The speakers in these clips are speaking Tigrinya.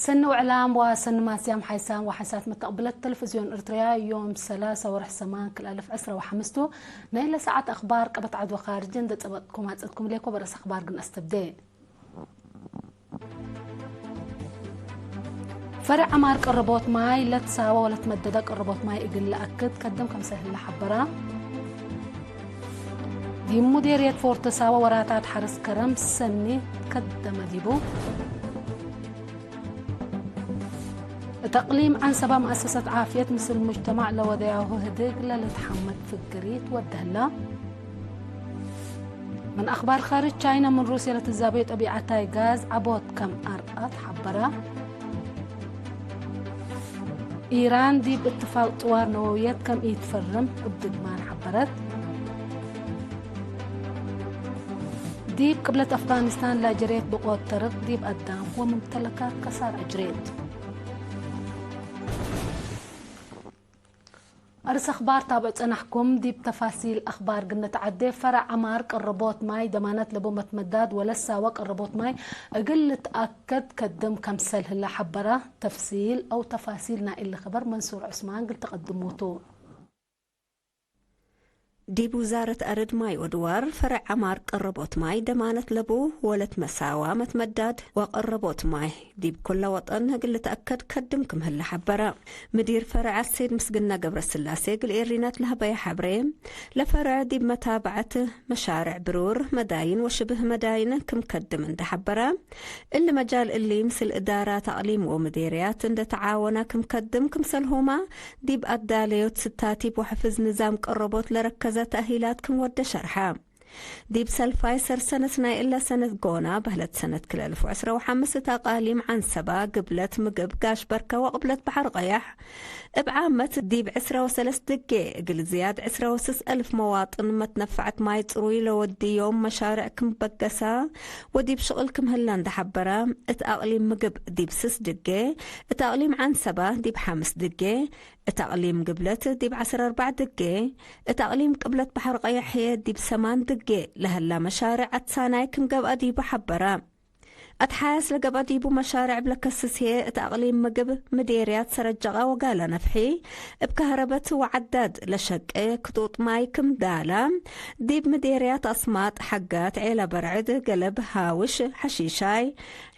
ሰኒ ውዕላም ወሰኒ ማስያም ሓይሳም ወሓይሳት መተቕብለት ተለፍዝዮን እርትርያ ዮም ሰላሳ ወርሕ ሰማን ክልኣልፍ ዕስራ ወሓምስቱ ናይ ለሰዓት ኣኽባር ቀበት ዓድዋ ካርጅን ደጸበጥኩም ኣጸጥኩም ሌኮ በረስ ኣኽባር ግን ኣስተብደ። ፈረ ዓማር ቀረቦት ማይ ለትሳወ ወለትመደደ ቀረቦት ማይ እግል ለኣክድ ከደም ከምሰ ህላ ሓበራ። ዲብ ሙዴርየት ፎርተሳወ ወራታት ሓርስ ከረም ሰኒ ከደመ ዲቡ። እት ኣቅሊም ዓንሰባ መኣሰሰት ዓፍየት ምስል ሙጅተማዕ ለወደያሁ ህድግ ለልትሓመድ ፍግሪት ወደህላ። ምን ኣኽባር ኻርጅ ቻይና ምን ሩስያ ለትዛበዩ ጠቢዓታይ ጋዝ ዓቦት ከም ኣርኣት ሓበራ። ኢራን ዲብ እትፋቅ ጥዋር ነወውየት ከም ኢትፈርም እብ ድግማን ሓበረት። ዲብ ቅብለት ኣፍጋኒስታን ላጅሬት ብቆት ተርቅ ዲብ ኣዳም ወምምተለካት ከሳር ኣጅሬት። ኣርስ ኣኽባር ታብዕ ጸናሕኩም። ዲብ ተፋሲል ኣኽባር ግነት ዓዴ ፈረዕ ዓማር ቀረቦት ማይ ደማነት ለቡ መትመዳድ ወለሳወ ቀረቦት ማይ እግል ልትኣከድ ከድም ከምሰል ህላ ሓበራ። ተፍሲል ኣው ተፋሲል ናይ እሊ ኸበር መንሱር ዑስማን ግል ተቐድሙቱ። ዲብ ውዛረት ኣረድ ማይ ወድዋር ፈረዕ ዓማር ቀረቦት ማይ ደማነት ለቡ ወለት መሳዋ መትመዳድ ወቀረቦት ማይ ዲብ ኩለ ወጠን እግል ልትኣከድ ከድም ክምህለ ሓበረ። ምዲር ፈረዕ ኣሴድ ምስግና ገብረስላሴ እግል ኤሪናት ለህበየ ሓብሬ፣ ለፈረዕ ዲብ መታብዐት መሻርዕ ብሩር መዳይን ወሽብህ መዳይን ክም ከድም እንደ ሓበረ፣ እሊ መጃል እሊ ምስል እዳራት ኣቅሊም ወምዴርያት እንደ ተዓወና ክም ከድም ክምሰልሁማ ዲብ ኣዳለዮት ስታቲብ ወሕፍዝ ንዛም ቀረቦት ለረከዘ ተእሂላት ክም ወደ ሸርሐ። ዲብ ሰልፋይ ሰር ሰነት ናይ እለ ሰነት ጎና በህለት ሰነት ክልተ ኣልፍ ወዕስራ ወሓምስ እት ኣቃሊም ዓንሰባ ግብለት ምግብ ጋሽ በርከ ወቅብለት በሐር ቀያሕ እብ ዓመት ዲብ ዕስራ ወሰለስ ድጌ እግል ዝያድ ዕስራ ወስስ ኣልፍ መዋጥን መትነፋዕት ማይ ጽሩይ ለወድዮም መሻርዕ ክም በገሳ ወዲብ ሽቅል ክም ህላ እንደ ሐበራ፣ እት ኣቅሊም ምግብ ዲብ ስስ ድጌ፣ እት ኣቅሊም ዓንሰባ ዲብ ሓምስ ድጌ፣ እት ኣቅሊም ግብለት ዲብ ዓሰርተ ኣርባዕ ድጌ፣ እት ኣቅሊም ቅብለት በሐር ቀያሕየ ዲብ ሰማን ድጌ ለሀላ መሻርዕ ኣትሳናይ ክም ገብኣ ዲቡ ሐበራ። ኣትሓያስ ለገብኣ ዲቡ መሻርዕ እብ ለከስስ ህየ እት ኣቅሊም ምግብ ምዴርያት ሰረጀቃ ወጋላ ነፍሒ፣ እብ ከህረበት ወዓዳድ ለሸቄ ክጡጥ ማይ ክም ዳላ፣ ዲብ ምዴርያት ኣስማጥ፣ ሓጋት፣ ዔላ በርዕድ፣ ገለብ፣ ሃውሽ፣ ሐሺሻይ፣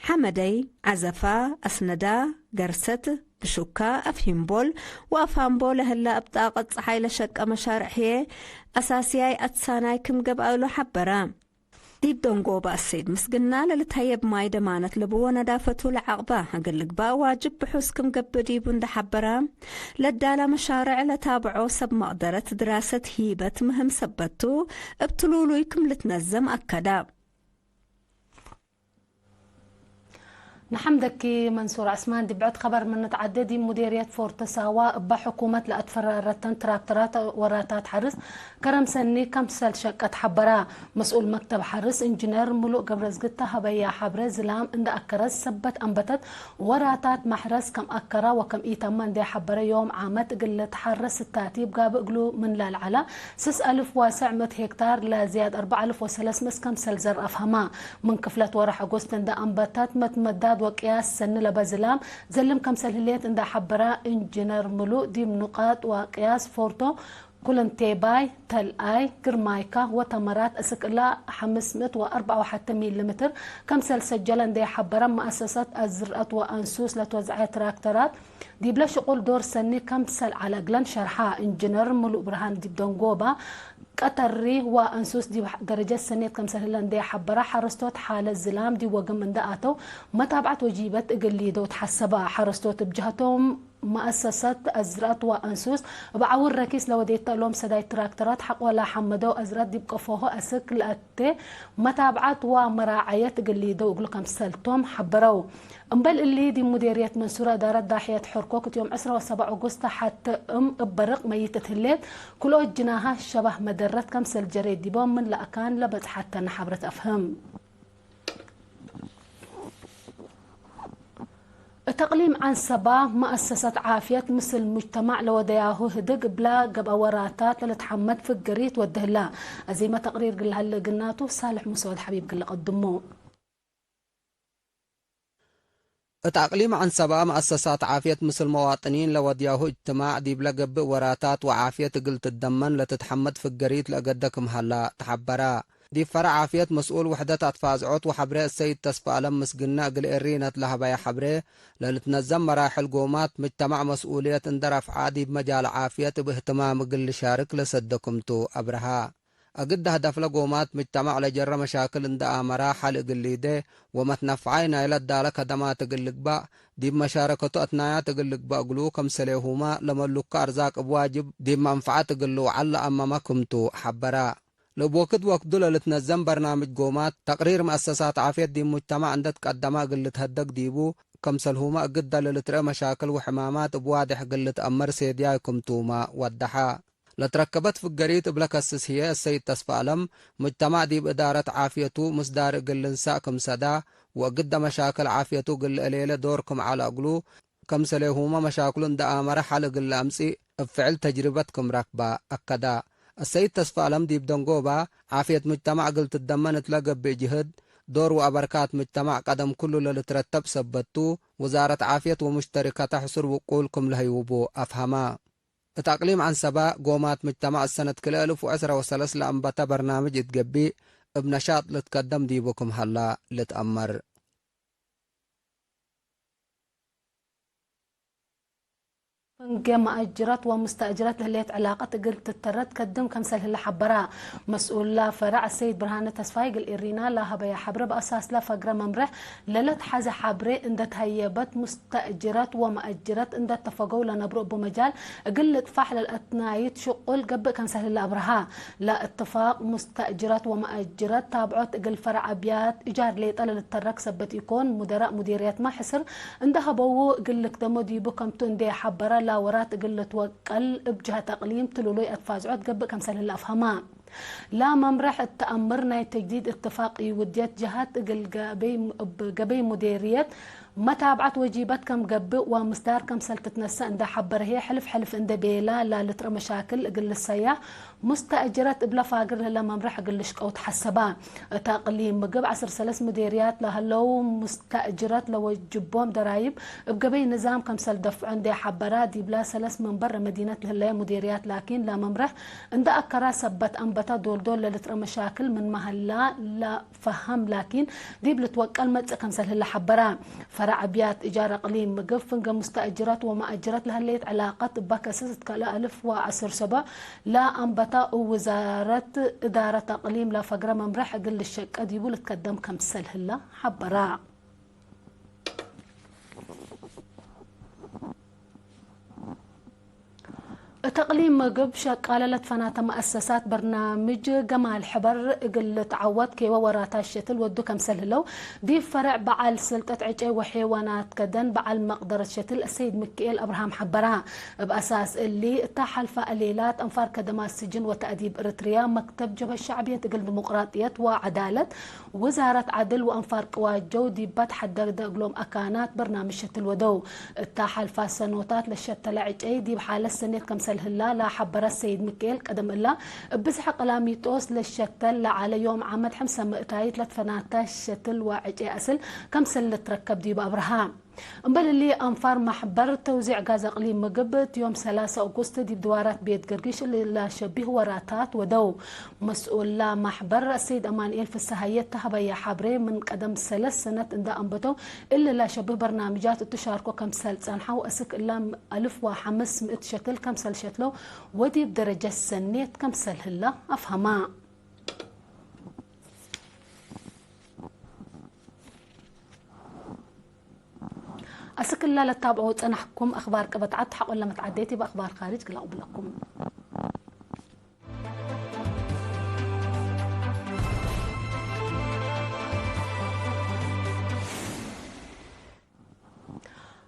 ሐመደይ፣ ዓዘፋ፣ ኣስነዳ፣ ገርሰት፣ ብሹካ፣ ኣፍ ሂምቦል ወኣፍ ሃምቦ ለህላ እብ ጣቀት ጸሓይ ለሸቀ መሻርዕ ህዬ፣ ኣሳስያይ ኣትሳናይ ክም ገብኣሉ ሐበራ። ዲብ ደንጎባ እሴድ ምስግና ለልትሀየብ ማይ ደማነት ለብዎ ነዳፈቱ ለዓቅባ እግል ልግባእ ዋጅብ ብሑስ ክም ገብእ ዲቡ እንደ ሐበራ፣ ለዳላ መሻርዕ ለታብዖ ሰብ መቅደረት ድራሰት ሂበት ምህም ሰበቱ እብ ትሉሉይ ክም ልትነዘም ኣከዳ። ንሐምደኪ መንሱር ዐስማን። ዲብ ብዕድ ኸበር ምን ንትዓዴ፣ ዲብ ሙዴርየት ፎርተ ሳዋ እባ ሕኩመት ለአትፈራረተን ትራክተራት ወራታት ሐርስ ከረም ሰኒ ከምሰል ሸቀት ሐበራ። መስኡል መክተብ ሐርስ እንጅነር ሙሉእ ገብረዝግታ ሀበያ ሐብረ ዝላም እንደ አከረስ ሰበት አንበተት ወራታት ማሕረስ ከም አከራ ወከም ኢተማ እንዴ ሐበረ ዮም ዓመት እግል ልትሐረስ ስታቲብ ጋብእ እግሉ ምን ላልዓላ ስስ አልፍ ዋሰዕ ምእት ሄክታር ለዝያድ አርበዕ አልፍ ወሰለስ ምእት ከምሰል ዘር አፍሀማ። ምን ክፍለት ወርሕ ኦጎስት እንደ አንበታት መትመዳድ ወቅያስ ሰኒ ለበዝላም ዘልም ከምሰል ህሌት እንደ ሐበራ እንጅነር ምሉእ ዲብ ኑቃጥ ወቅያስ ፎርቶ ኩለንቴባይ፣ ተልኣይ፣ ግርማይካ ወተመራት እስክ እላ ሐምስ ምእት ወአርበዓ ወሐተ ሚሊ ምትር ከምሰል ሰጀለ እንደ ሐበረ መአሰሰት አዝርአት ወአንሱስ ለትወዝዐ ትራክተራት ዲብለ ሽቁል ዶር ሰኒ ከምሰል ዐለ እግለን ሸርሓ። እንጅነር ሙሉእ ብርሃን ዲብ ደንጎባ ቀተሪ ወአንሱስ ዲብ ደረጀት ሰኔት ከምሰል ህለ እንደ ሐበራ ሐረስቶት ሐለ ዝላም ዲብ ወግም እንደ አተው መታብዐት ወጂበት እግል ሊደው ተሐሰባ። ሐረስቶት እብ ጀህቶም መአሰሰት አዝርአት ወአንሱስ እብ ዐውር ረኪስ ለወዴተ እሎም ሰዳይ ትራክተራት ሐቆላ ሐመደው አዝርአት ዲብ ቀፎሆ አስክ ለአቴ መታብዐት ወመራዐየት እግል ሊደው እግሉ ከምሰልቶም ሐበረው። እምበል እሊ፣ ዲብ ሙዴርየት መንሱራ እዳረት ዳሕየት ሐርኮ ክት ዮም ዕስራ ወሰብዓ ኦጎስት ሐተ እም እብ በርቅ መይት እት ህሌት፣ ክልኦት ጅናሃ ሸባህ መደረት ከምሰል ጀሬ ዲቦም ምን ለአካን ለበጽሐተነ ሐብረት አፍህም። እት አቅሊም ዐንሰባ መአሰሰት ዓፍየት ምስል ሙጅተማዕ ለወደያሁ ህድግ እብላ ገብአ ወራታት ለልትሐመድ ፍግሪት ወድህላ። አዜመ ተቅሪር ግል ሀለ እግናቱ ሳልሕ ሙሰ ወድ ሐቢብ ግል ቀድሞ። እት ኣቅሊም ዐንሰባ መአሰሳት ዓፍየት ምስል መዋጥኒን ለወድያሁ እጅትማዕ ዲብለ ገብእ ወራታት ወዓፍየት እግል ትደመን ለትትሐመድ ፍገሪት ለእገደ ክም ሀላ ተሐበራ። ዲብ ፈረዕ ዓፍየት መስኡል ውሕደት አትፋዝዖት ወሐብሬ እሰይድ ተስፋአለም ምስግነ እግል ኤሪነት ለሀበየ ሐብሬ፣ ለልትነዘም መራሕል ጎማት ምጅተማዕ መስኡልየት እንደ ረፍዓ ዲብ መጃል ዓፍየት እብ እህትማም እግል ልሻርክ ለሰደ ክምቱ አብረሃ። እግድ ሀደፍለ ጎማት ምጅተማዕ ለጀረ መሻክል እንደ አመራ ሐል እግል ሊዴ ወመትነፍዓይ ናይለ ዳለ ከደማት እግል ልግባእ፣ ዲብ መሻረከቱ አትናያት እግል ልግባእ እግሉ፣ ከምሰሌሁመ ለመሉከ አርዛቅ እብ ዋጅብ ዲብ መንፈዐት እግል ልውዓል ለአመመ ክምቱ ሐበራ። ለእብ ወክድ ወክዱ ለልትነዘም በርናምጅ ጎማት፣ ተቅሪር መአሰሳት ዓፍየት ዲብ ሙጅተማዕ እንደ ትቀደመ እግል ልትሀደግ ዲቡ፣ ከምሰልሁመ እግደ ለልትርኤ መሻክል ወሕማማት እብ ዋድሕ እግል ልትአመር ሴድያይ ክምቱመ ወደሐ። ለትረከበት ፍገሪት እብ ለከስስ ህዬ፣ እሰይድ ተስፋአለም፣ ሙጅተማዕ ዲብ እዳረት ዓፍየቱ ምስዳር እግል ልንሳእ ክምሰዳ፣ ወእግደ መሻክል ዓፍየቱ እግል ለእሌለ ዶር ክም ዐለ እግሉ፣ ከምሰሌሁመ መሻክሉ እንደ አመረ ሐል እግል ለአምጽእ እብ ፍዕል ተጅርበት ክም ረክበ አከደ። እሰይድ ተስፋአለም ዲብ ደንጎባ፣ ዓፍየት ሙጅተማዕ እግል ትደመን እት ለገብእ ጅህድ፣ ዶር ወአበርካት ሙጅተማዕ ቀደም ኩሉ ለልትረተብ ሰበት ቱ፣ ውዛረት ዓፍየት ወሙሽተሪከተ ሕሱር ውቁል ክም ለህይውቡ አፍሀመ። እት አቅሊም ዐንሰበ፣ ጎማት ምጅተማዕ እሰነት ክልኤ እልፍ ወዕስረ ወሰለስ ለአንበተ በርናምጅ እት ገቢእ፣ እብ ነሻጥ ልትከደም ዲቡ ክም ሀላ ልትአመር። ፍንጌ መአጅረት ወሙስተእጅረት ለህሌት ዕላቀት እግል ትተረት ከድም ከምሰል ህለ ሐበራ። መስኡላ ፈረዕ ሰይድ ብርሃነ ተስፋይ እግል ኢሪና ለሀበያ ሐብረ በአሳስላ ፈግረ መምርሕ ለለትሐዘ ሐብሬ እንደ ተሀየበት፣ ሙስተእጅረት ወመአጅረት እንደ ተፈገው ለነብሩ እቡ መጃል እግል ልጥፋሕ ለልአትናይት ሽቁል ገብእ ከምሰል ህለ አብርሃ። ለእትፋቅ ሙስተእጅረት ወመአጅረት ታብዖት እግል ፈረዕ አብያት እጃር ሌጠ ለልተረክ ሰበት ኢኮን፣ ሙደራእ ሙዲርየትመ ሕስር እንደ ሀበዉ እግል ልክደሞ ዲቡ ከምቱ እንዴ ሐበረ፣ ላወራት እግል ልትወቀል እብ ጀሀት አቅሊም ትሉሉይ አትፋዝዖት ገብእ ከምሰል ህለ አፍሀማ። ላመምርሕ እት ተአምር ናይ ተጅዲድ እትፋቅ ይውድየት ጀሀት እግል ገበይ፣ እብ ገበይ ሙዴርየት መታብዐት ወጂበት ከም ገብእ ወምስዳር ከምሰል ትትነሰእ እንደ ሐበረ ህዬ፣ ሕልፍ ሕልፍ እንደ ቤላ ላልትረ መሻክል እግል ልሰያ፣ ሙስተእጅረት እብለ ፋግር ለህለ መምርሕ እግል ልሽቀው ተሐሰባ። እት አቅሊም ምግብ ዐስር ሰለስ ሙዴርያት ለሀለው ሙስተእጅረት ለወጅቦም ደራይብ እብ ገበይ ንዛም ከምሰል ደፍዖ እንዴ ሐበራ፣ ዲብላ ሰለስ መንበር መዲነት ለህለየ ሙዴርያት ላኪን ላመምርሕ እንደ አከራ ሰበት አንበታ ዶልዶል ለልትረ መሻክል ምን መሀላ ለፈሀም ላኪን ዲብ ልትወቀል መጽእ ከምሰል ህለ ሐበራ። ፈረዕ አብያት እጃር አቅሊም ምግብ ፍንገ ሙስተእጅረት ወመአጅረት ለህሌት ዕላቀት እባ ከስስ እት ካልእ አልፍ ወዐስር ሰቦዕ ለአንበታ እብ ውዛረት እዳረት አቅሊም ለፈግረ መምርሕ እግል ልሸቀ ዲቡ ልትከደም ከምሰል ህለ ሐበራ። እት አቅሊም ምግብ ሸቃለ ለትፈናተ መአሰሳት በርናምጅ ገማል ሕበር እግል ልትዓወት ኬወ ወራታት ሸትል ወዱ ከምሰል ህለው ዲብ ፈረዕ በዓል ስልጠት ዕጨይ ወሔዋናት ከደን በዓል መቅደረት ሸትል አሰይድ ምክኤል አብርሃም ሐበራ። እብ አሳስ እሊ እታ ሐልፋ እሌላት አንፋር ከደማት ስጅን ወተእዲብ እርትርያ መክተብ ጀብሀት ሸዕብየት እግል ዲሞቅራጥየት ወዐዳለት ውዛረት ዐድል ወአንፋር ቅዋት ጀው ዲባ ተሐደግደ እግሎም አካናት በርናምጅ ሸትል ወደው። እታ ሐልፋ ሰኖታት ለሸተለ ዕጨይ ዲብ ሓለት ሰኔት ከምሰል ህላ ለሐበረ ሰይድ ምክኤል፣ ቀደም እላ እብ ብዝሐ ቀላሚጦስ ለሸተል ለዐለ ዮም ዓመት ሐምሰ ምእታይት ለትፈናተ ሸትል ወዕጨይ አስል ከምሰል ልትረከብ ዲቡ አብርሃ። እምበል እሊ፣ አንፋር ማሕበር ተውዚዕ ጋዝ አቅሊም ምግብ፣ እቲ ዮም ሰላሳ ኦጉስት ዲብ ድዋራት ቤት ገርጊሽ እሊ ለሸቢህ ወራታት ወደው። መስኡላ ማሕበር ሰይድ አማንኤል ፍስሃየ እተሀበየ ሐብሬ፣ ምን ቀደም ሰለስ ሰነት እንዳ አንበተው እሊ ለሸብህ በርናምጃት እትሻርኮ ከምሰል ጸንሐው፣ አስክ እላ አልፍ ወሐምስ ምእት ሸትል ከምሰል ሸትለው ወዲብ ደረጀት ሰኔት ከምሰል ህላ አፍሀማ። አስክ እላ ለታብዖ ጸናሕኩም አኽባር ቅበት ዐድ ተሐቆለ መትዓዴት እብ አኽባር ካርጅ ግላውብለኩም።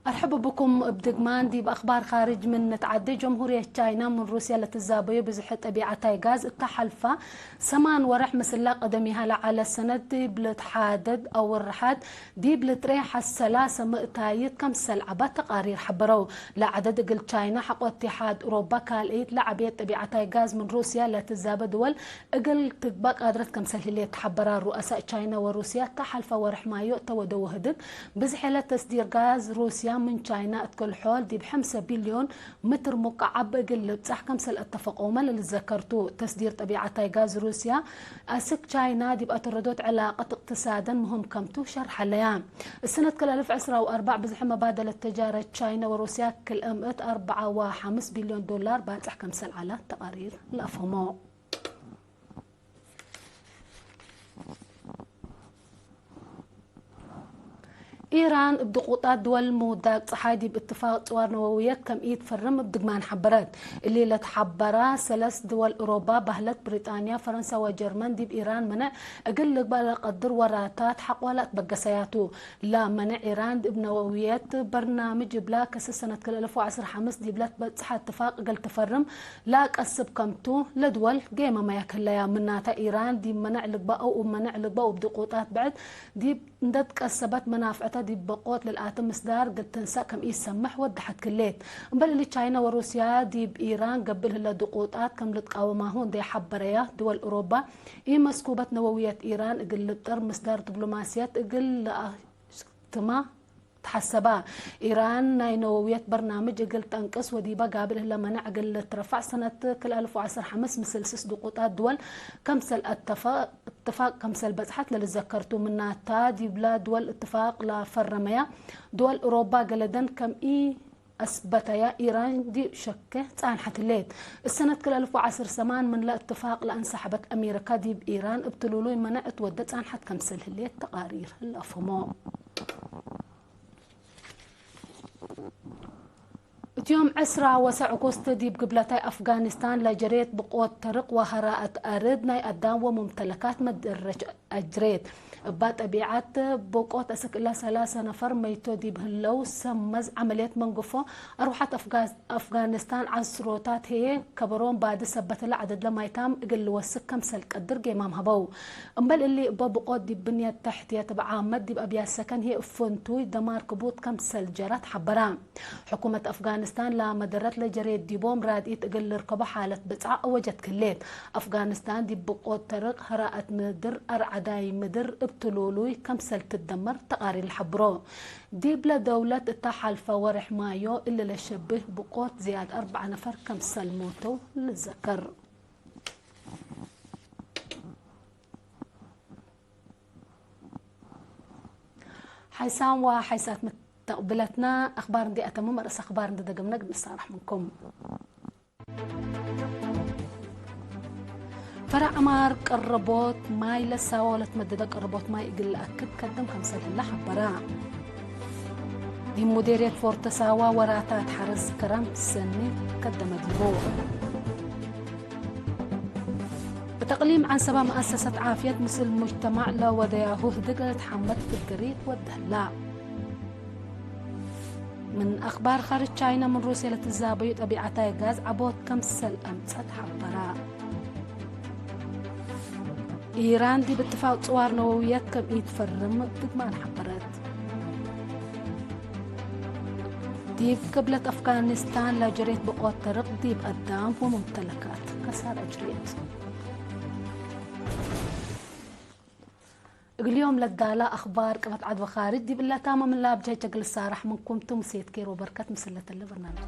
مرحبا بكم بدقمان دي بأخبار خارج من نتعدي. جمهورية تشاينا من روسيا لتزابيو بزح طبيعة تايغاز التحالفة سمان ورح مسلا قدميها لعلى السند دي بلتحادد أو الرحاد دي بلتريح السلاسة مقتايد كم سلعبة تقارير حبرو. لعدد قل تشاينا حق اتحاد أوروبا كالئيت لعبية طبيعة تايغاز من روسيا لتزابة دول እግል ትግባእ ቃድረት ከምሰል ህሌት ሓበራ ሩኣሳ ቻይና ወሩስያ እታ ሓልፋ ወርሕ ማዮ እተወደወ ህድግ ብዝሕ ያለ ተስዲር ጋዝ ሩስያ ምን ቻይና እትክል ሖል ዲብ ሓምሳ ቢልዮን ምትር ሙቃዓብ እግል ልብጻሕ ከምሰል እተፈቀውመ ለልዘከርቱ። ተስዲር ጠቢዓታይ ጋዝ ሩስያ ኣስክ ቻይና ዲብ ኣተረዶት ዕላቀት እቅትሳደን ምህም ከምቱ ሸርሓለያ። السنة كل ألف عشرة وأربع بزح مبادلة تجارة تشاينا وروسيا كل أمئة أربعة وخمس بليون دولار باتح كمسل على تقارير الأفهمو. ኢራን እብ ድቁጣት ድወል ምውዳቅ ጸሓይ ዲብ እትፋቅ ጽዋር ነወውየት ከም ኢትፈርም እብ ድግማን ሓበረት። እሊ ለትሓበራ ሰለስ ድወል እሮባ ባህለት ብሪጣንያ፣ ፈረንሳ ወጀርመን ዲብ ኢራን መነዕ እግል ልግባእ ለቀድር ወራታት ሓቆላ እትበገሰያቱ። ላ መነዕ ኢራን እብ ነወውየት በርናምጅ እብላ ከሰ ሰነት ክልተ ኣልፍ ወዓሰርተ ሓምስ ዲብላ ትበጽሓ እትፋቅ እግል ትፈርም ላ ቀስብ ከምቱ ለድወል ጌመመያ ክህለያ። ምናታ ኢራን ዲብ መነዕ ልግባእ እብ መነዕ ልግባእ እብ ድቁጣት ብዕድ ዲብ እንደትቀሰበት መናፍዕታ ዲብ በቆት ለልኣቲ ምስዳር ግትንሳእ ከም ኢሰምሕ ወድሓት ክሌት። እምበል እሊ ቻይና ወሩስያ ዲብ ኢራን ገብእ ልህለ ድቁጣት ከም ልትቃወማሁ እንዴ ሓበረያ ድወል እሮባ ኢመስኩበት ነወውየት ኢራን እግል ልብጠር ምስዳር ዲብሎማስያት እግል ለኣትማ ተሓሰባ። ኢራን ናይ ነወውየት በርናምጅ እግል ጠንቅስ ወዲባ ጋብል ህለ መነዕ እግል ልትረፋዕ ሰነት ክል ኣልፍ ወዓሰርተ ሓምስ ምስል ስስ ድቁጣት ድወል ከምሰል እተፋቅ ከምሰል በጽሓት ለልዘከርቱ። ምናታ ዲብላ ድወል እትፋቅ ላፈረመያ ድወል እሮባ ገለደን ከም ኢ ኣስበተያ ኢራን ዲብ ሸከ ጻንሐት ሌት። እሰነት ክል ኣልፍ ወዓሰርተ ሰማን ምን ለእትፋቅ ለእንሳሕበት ኣሜሪካ ዲብ ኢራን እብ ትሉሉይ መነዕ እትወደ ጻንሐት ከምሰል ህሌት ተቃሪር ለአፍህሞ። እትዮም ዕስራ ወሰዕ ኦጎስት ዲብ ግብለታይ ኣፍጋኒስታን ለጀሬት ብቆት ተርቅ ወሀራአት አርድ ናይ አዳም ወሙምተለካት መደረች አጅሬት። እባ ጠቢዓት ብቆት እስክ እላ ሰላሰ ነፈር መይቶ ዲብ ህለው ሰብ መዝ ዐመልየት መንግፎ አርወሓት አፍጋ-፣ አፍጋኒስታን ዐስሮታት ህዬ ከበሮም ባዲ ሰበትለ ዐደድለ ማይታም እግል ልወስክ ከምሰል ቀድር ጌማም ሀበው። እምበል እሊ እበ ብቆት ዲብ ብንየት ተሕትየት እብ ዓመት ዲብ አብያት ሰከን ህዬ እብ ፍንቱይ ደማር ክቡት ከምሰል ጀራት ሐበራ። ሕኩመት አፍጋኒስታን ላመደረት ለጀሬት ዲቦም ራድኢት እግል ልርከቦ ሓለት ብጽዓ አወጀት ክሌት። አፍጋኒስታን ዲብ ብቆት ተርቅ ሀራአት ምድር አርዓዳይ ምድር እብ ትሉሉይ ከምሰል ትደመር ተቃሪር ለሐብሮ። ዲብለ ደውለት እታ ሓልፈ ወርሕ ማዮ እሊ ለሸብህ ብቆት ዝያድ አርበዓ ነፈር ከምሰል ሞተው ልዘከር። ሓይሳም ወሓይሳት ምተቅብለትና አኽባር እንዲ አተምም ርእስ አኽባር እንዲ ደገምነ እግል ንሳራሕ ምንኩም። ፈረዕ ዕማር ቀረቦት ማይ ለሳዋ ወለትመደደ ቀረቦት ማይ እግል ለአክድ ከድም ከምሰል ህለ ሐበራ። ዲብ ሙዴርየት ፎርተ ሳዋ ወራታት ሐረስ ከረም ሰኒ ከደመ ዲቡ። እት እቅሊም ዐንሰባ መአሰሰት ዓፍየት ምስል ሙጅተማዕ ለወደያሁ ህድግ ለልትሓመድ ፍገሪት ወደህላ። ምን አኽባር ኻርጅ ቻይና ምን ሩስየ ለትዛበዩ ጠቢዓታይ ጋዝ ዐቦት ከምሰል አምጸት ሐበራ። ኢራን ዲብ እትፋቅ ጽዋር ነወውየት ከም ኢትፈርም ድግማን ሐበረት። ዲብ ቅብለት አፍጋኒስታን ለጀሬት ብቆት ተርቅ ዲብ አዳም ወሙምተለካት ከሳር አጅርየት። እግል ዮም ለዳላ አኽባር ቅበት ዐድ ወኻርጅ ዲብ እለ ታማም እላ አብጃይ ጀግል ሳራሕ ምንኩም ቱ ሙሴት ኬር ወበርከት ምስለተለ በርናምጅ።